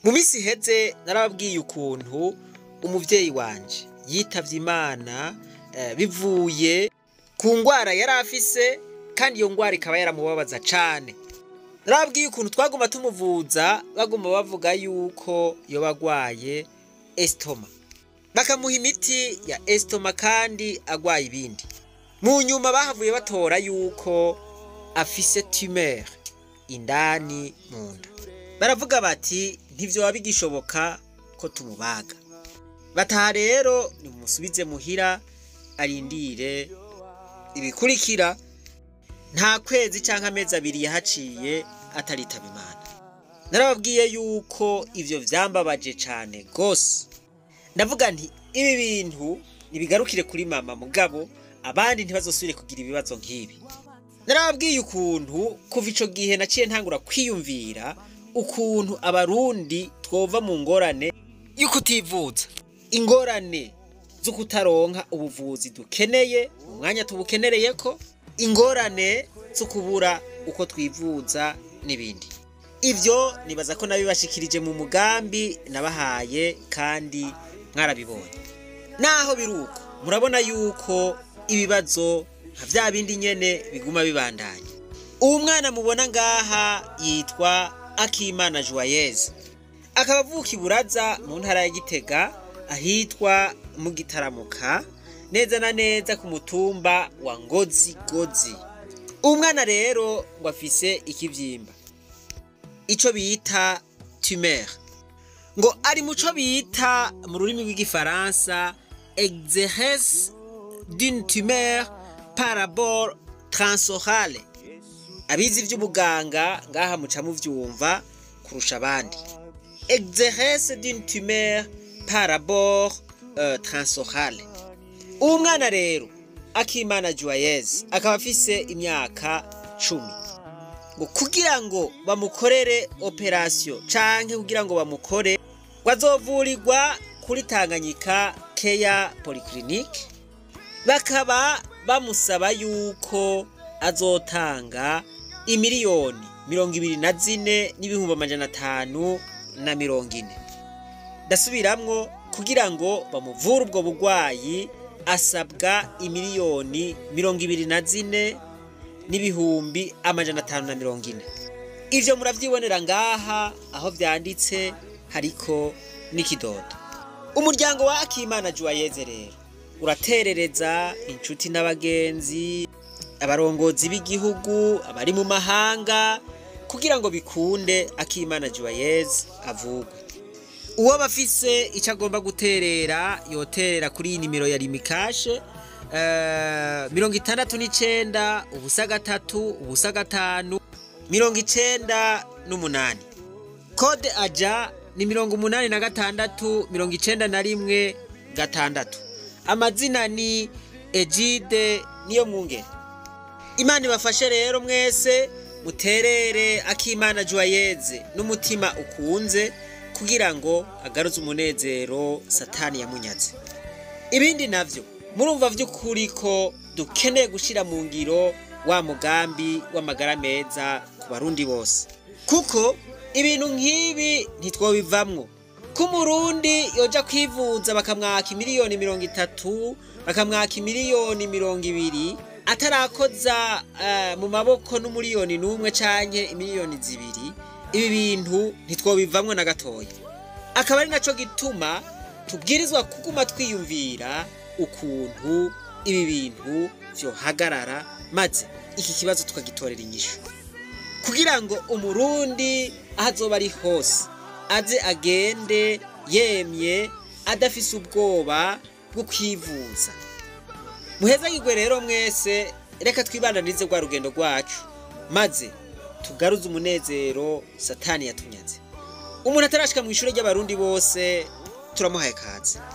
Mu minsi iheze narababwiye ukuntu umuvyeyi wanje yitavye Imana bivuye ku ngwara yari afise, kandi iyo ngwara ikaba yaramubabaza cane. Narababwiye ukuntu twaguma tumuvuza, baguma bavuga yuko yoba agwaye estomac, bakamuha imiti ya estomac kandi agwaye ibindi. Mu nyuma bahavuye batora yuko afise tumeur indani mu nda. Baravuga bati ntivyoba bigishoboka ko tumubaga. Bataha rero nimusubize muhira arindire ibikurikira. Nta kwezi canke amezi abiri yahaciye ataritaba Imana. Narababwiye yuko ivyo vyambabaje cane gose. Ndavuga nti ibi bintu nibigarukire kuri mama, mugabo abandi ntibazosubire kugira ibibazo nk'ibi. Narababwiye ukuntu kuva ico gihe naciye ntangura kwiyumvira ukuntu Abarundi twova mu ngorane y'ukutivuza, ingorane zo kutaronka ubuvuzi dukeneye mu mwanya tubukenereyeko, ingorane zo kubura uko twivuza n'ibindi. Ivyo nibaza ko nabibashikirije mu mugambi nabahaye kandi mwarabibonye. Naho biruko murabona yuko ibibazo nka vya bindi nyene biguma bibandanya. Uwo mwana mubona ngaha yitwa Akimana Joyeuse, akaba avuka i Buraza mu ntara ya Gitega ahitwa mu Gitaramuka, neza na neza ku mutumba wa Ngozi Gozi. Uwo mwana rero ngo afise ikivyimba, ico bita tumeur, ngo ari muco bita mu rurimi rw'igifaransa exercice d'une tumeur par abord transorale. Abizi ivy'ubuganga ngaha muca muvyumva kurusha abandi. Exercice d'une tumeur par abord transorale. Uwo mwana rero Akimana Joyeuse akaba afise imyaka 10. Ngo kugira ngo bamukorere opération canke kugira ngo bamukore, ngo azovurirwa kuri Tanganyika Care Polyclinique, bakaba bamusaba yuko azotanga 24,540,000. Ndasubiramwo, kugira ngo bamuvure ubwo bugwayi asabwa 24,540,000. Ivyo muravyibonera ngaha aho vyanditse, hariko n'ikidodo. Umuryango wa Akimana Joyeuse rero uraterereza inshuti n'abagenzi, abarongozi b'igihugu, abari mu mahanga, kugira ngo bikunde Akimana Joyeuse avugwe. Uwo bafise icyo agomba guterera yoterera kuri iyi nimero ya Lumicash, 69 0 3 0 5 98. Code agent ni 86 91 6. Amazina ni Egide niyo mwungere. Imana ibafashe rero mwese muterere Akimana Joyeuse n'umutima ukunze, kugira ngo agaruze umunezero Satani yamunyaze. Ibindi navyo murumva vy'ukuri ko dukeneye gushira mu ngiro wa mugambi w'amagara meza ku Barundi bose, kuko ibintu nk'ibi ntitwobivamwo. Ko Umurundi yoja kwivuza bakamwaka 30 miliyoni, bakamwaka 20 miliyoni, atarakoza mu maboko n'umuriyoni n'umwe canke 2 miliyoni, ibi bintu ntitwobivamwo na gatoya. Akaba ari naco gituma tubwirizwa kuguma twiyumvira ukuntu ibi bintu vyohagarara, maze iki kibazo tukagitorera inyishu, kugira ngo Umurundi aho azoba ari hose aze agende yemye, adafise ubwoba bwo kwivuza. Muhezagirwe rero mwese. Reka twibandanirize rwa rugendo rwacu, maze tugaruze umunezero Satani yatunyaze. Umuntu atarashika mu ishure ry'Abarundi bose turamuhaye kaze.